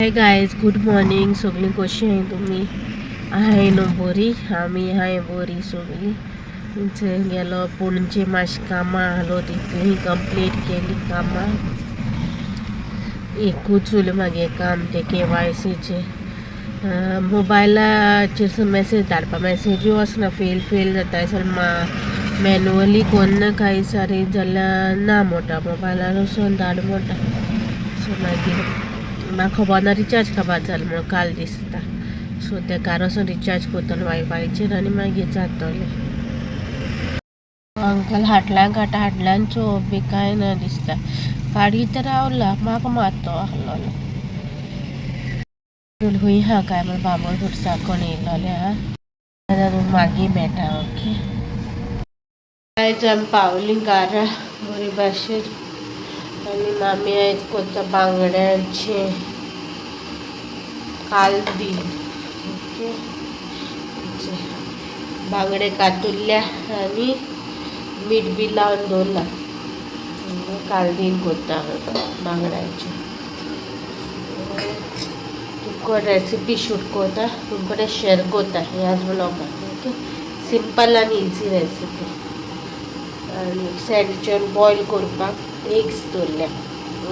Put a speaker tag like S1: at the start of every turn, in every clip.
S1: Hi guys, good morning. सगळीं कशी आहाय तुमी? आहाय न्हू बरी? आमी आहाय बरी सगळीं. गेलो पणजे, मातशें कामां आहलो, तितूंय कंप्लीट केली कामां. एकूच उरलें मागीर काम, तें केवायसीचें. मोबायलाचेर मॅसेज धाडपा, मॅसेजूय वचना, फेल फेल जाता. जाल्यार मॅनुअली कोन्ना कांय सारी जाल्यार ना म्हणटा, मोबायलार वचोन धाड म्हणटा. सो मागीर म्हाका खबर ना रिचार्ज काबार जालें म्हणून, काल दिसता. सो तेकार वचोन रिचार्ज करतलो वायफायचेर आनी मागीर जातलें. अंकल हाटल्यान काडटा, हाटल्यान चोवप बी कांय ना दिसता. काडीत रावला, म्हाका मारतो आहलोलो. खंय आहा काय म्हण बाबळ फुडसा कोण येयलोले आहा. मागीर मेळटा. ओके आयज आमी पावलीं घरा बरे भाशेन. आनी मामी आयज कोत्ता बांगड्यांचें कालदीन. ओके, बांगडे कातुरल्या आनी मीठ बी लावन दवरलां. कालदीन कोत्ता बांगड्यांचें. तुमकां रेसिपी शूट कोत्ता, तुमकडे शेअर कोत्ता ह्याच व्लॉगान. ओके, सिंपल आनी इजी रेसिपी. आनी सँडविचान बॉयल करपाक एग्स दवरल्या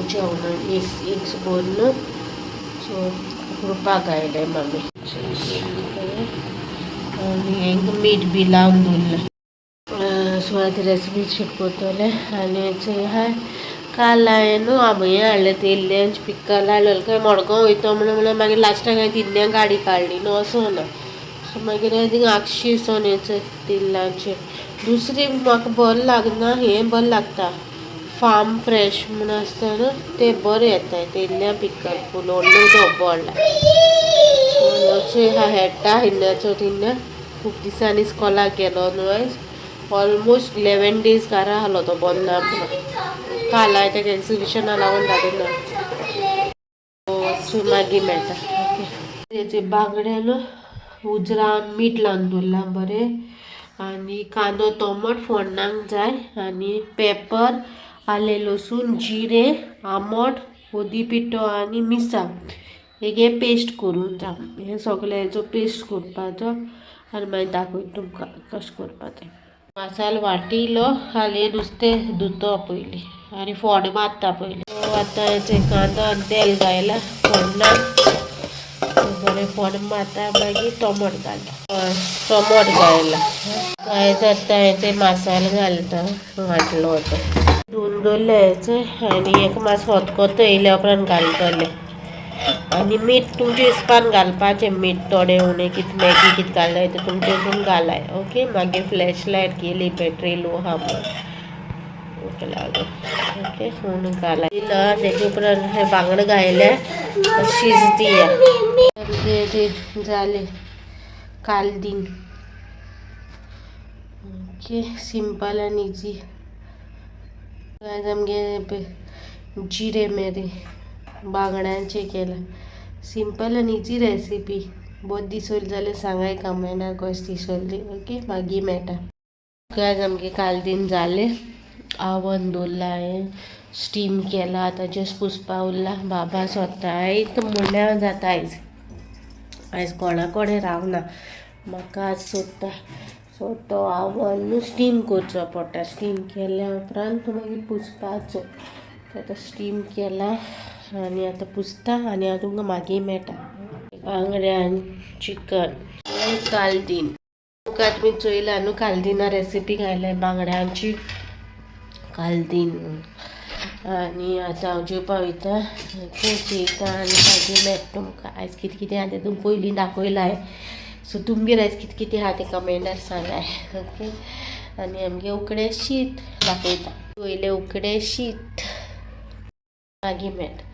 S1: जेवणाक, एग्स एग्स भरून. सो उकडपाक घायले मामी आनी हेंकां मीठ बी लावन दवरलां. सो आतां रेसिपी शूट करतले. आनी चोय हाय, काल हांवें न्हू आंबय हाडले, तेल्ल्यांचे पिक्कल हाडलेलें. खंय मडगांव वयता म्हणून म्हणल्यार मागीर लास्टाक हांवें तिन्न्या गाडी काडली न्हू, वचोना. सो मागीर हांवें थिंगा आगशी सोन तेल्लाचें दुसरी म्हाका बरें लागना, हें बरें लागता. फार्म फ्रेश म्हूण आसता न्हू, तें बरें येता तेल्ल्या पिक्कल. फूल व्हडलो डब्बो हाडला. सो हेडटा हिन्न्याचो तिन्न्या. खूब दिसांनी स्कॉलाक गेलो न्हू आयज. ऑलमोस्ट 11 डेज घरा आहलो तो, बरो ना म्हणून. काल हांवें तेका एग्जिबिशना लागून धाडूना. सो मागीर मेळटा. ओके, तेजे बांगडे न्हू उजरावन मीठ लावन दवरलां बरें. आनी कांदो टोमाट फोण्णाक जाय आनी पेपर, आलें लसूण, जिरें, आमट, हळदी पिठो आनी मिरसांग हे पेस्ट करून जाय. हें सगळें हेजो पेस्ट करपाचो आनी मागीर दाखयता तुमकां कशें करपा तें. मसालो वाटिलो, हाली नुस्तें धुतो पयलीं आनी फोण्ण मारता पयलीं. आतां हेचे कांदो आनी तेल घायला फोण्णाक. बरें फोण्ण मारता, मागीर टोमाट घालता. टोमाट घायला. आयज आतां हेचे मसालो घालता वांटलो तो, धुवन दवरले हेचे. आनी एक मातसो खतखतो येयल्या उपरांत घालतले. आनी मीठ तुमच्या हिसपान घालपाचें, मीठ थोडें उणें कितें, मॅगी कितें घालताय तें तुमचे हिसपान घालाय. ओके, मागीर फ्लॅश लायट गेली, बॅटरी लो आहा म्हणून. ओके लागून ओके म्हणून घालाय. तेजे उपरांत हे बांगडे घायले, शिजती. ते जाले कालदीन. ओके, सिंपल आनी इजी. आयज आमगे जिरे मेरे बांगड्यांचें केलां. सिंपल आनी इजी रेसिपी. बहुत दीस वयले जाल्यार सांगाय कमेंटार कशें दिसली. ओके, मागीर मेळटा. आयज आमगे कालदीन जालें. आवन दवरला हांवें, स्टीम केला, आतां जस्ट पुसपा उरला. बाबा सोताय म्हणल्यार जाता आयज. आयज कोणा कडेन रावना, म्हाका आज सोदता. सो तो आवन स्टीम करचो पडटा. स्टीम केल्या उपरांत मागीर पुसपाचो. आतां स्टीम केला आनी आतां पुसता आनी हांव तुमकां मागीर मेळटा. बांगड्यान चिकन कालदीन. तुमकां तुमी चोयला न्हू, कालदिना रेसिपी घायल्या, बांगड्यांची कालदीन. आनी आतां हांव जेवपा वयता. ओके, जेयता आनी मागीर मेळटा तुमकां. आयज कितें कितें आहा तें तुमकां पयलीं दाखयलां. सो तुमगेर आयज कितें कितें आहा तें कमेंटार सांगाय. ओके, आनी आमगे उकडें शीत दाखयता. पयलें उकडें शीत, मागीर मेळटा.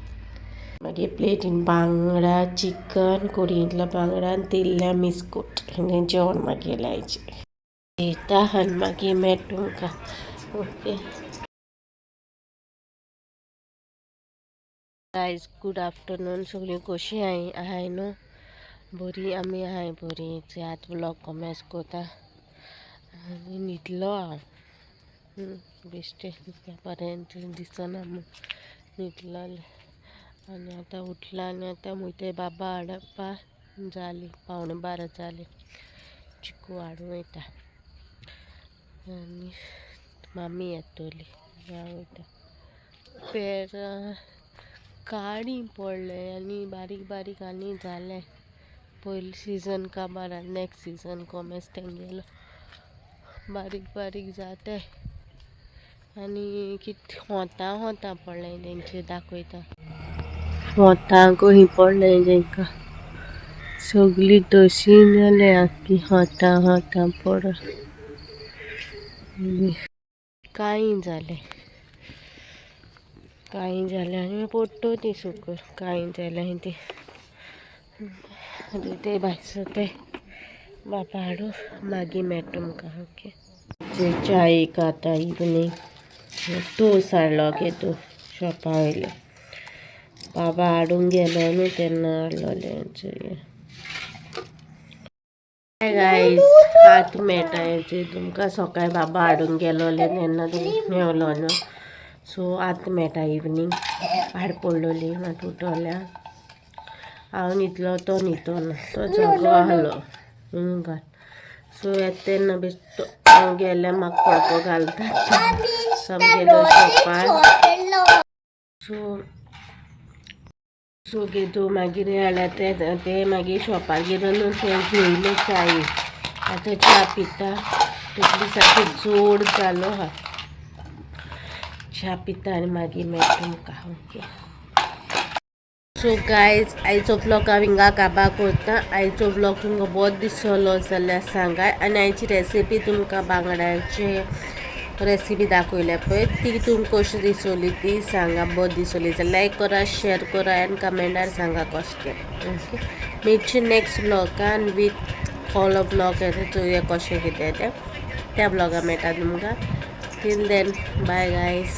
S1: मागीर प्लेटीन बांगडा चिकन, कोडयेंतलो बांगडा आनी तेल्ल्या मिस्कोट हें जेवण मागीर आयचें. जेयता आनी मागीर मेळटा तुमकां. Okay guys, good afternoon. सगळीं कशीं आहाय? आहाय न्हू बरी? आमी आहाय बरी. आतां व्लॉग कमेंस कोता आनी न्हिदलो हांव बेश्टें, बरें दिसना म्हूण न्हिदलोलें. आनी आतां उठला आनी आतां वयता बाबा हाडपा. जाली 11:45 जाली. चिकू हाडूंक वयता आनी मामी येतली. हांव वयता. पेरां काळी पडले आनी बारीक बारीक आनी जाले. पयलीं सिजन काबार, नेक्स्ट सिजन कोमेस तेंगेलो बारीक बारीक जाते. आनी कित होता होता पडलें तेंचे दाखयता. होता कहीं पडलें तेंकां सगळी तशी जाल्या की होता होता पड. कांय जालें, कांय जालें आनी पडटो ती सुकर. कांय जालें ती ते भायर ते बाबा हाडू, मागीर मेळटा तुमकां. ओके, च्या आतां इवनींग तोस हाडलो गे तूं शॉपा वयले. बाबा हाडूंक गेलो न्हू तेन्ना हाडलोलें. हाय गायज, आतां मेळटा तुमकां. सकाळी बाबा हाडूंक गेलोले तेन्ना तुमकां मेवलो न्हू. सो आतां मेळटा इवनींग. हाड पडलोली मात उठोल्या. हांव न्हिदलो, तो न्हिदो ना, तो जागो आहलो घाल. सो येता तेन्ना बेश्टो हांव गेल्यार म्हाका पळोवपाक घालता. सब गेलो शॉपार. सो सो घेतो मागीर हाडल्या ते ते मागीर शॉपार गेलो न्हू, ते घेयले चाय. आतां च्या पिता. तकली सारकी जोड जालो आहा. च्या पिता आनी मागीर मेळटा तुमकां. ओके, सो गायज, आयचो ब्लॉग हांव हिंगा काबार करता. आयचो ब्लॉग तुमकां बरो दिसलो जाल्यार सांगाय. आनी आयची रेसिपी तुमकां बांगड्याची रेसिपी दाखयल्या पळय, ती तुमकां कशी दिसली ती सांगा. बरी दिसली जाल्यार लायक करा, शेअर करा आनी कमेंटार सांगा कशें तें. ओके, मेळचे नेक्स्ट ब्लॉगान विथ ऑल ब्लॉग येता. चोवया कशें कितें तें. त्या ब्लॉगान मेळटा तुमकां. Till then, bye guys.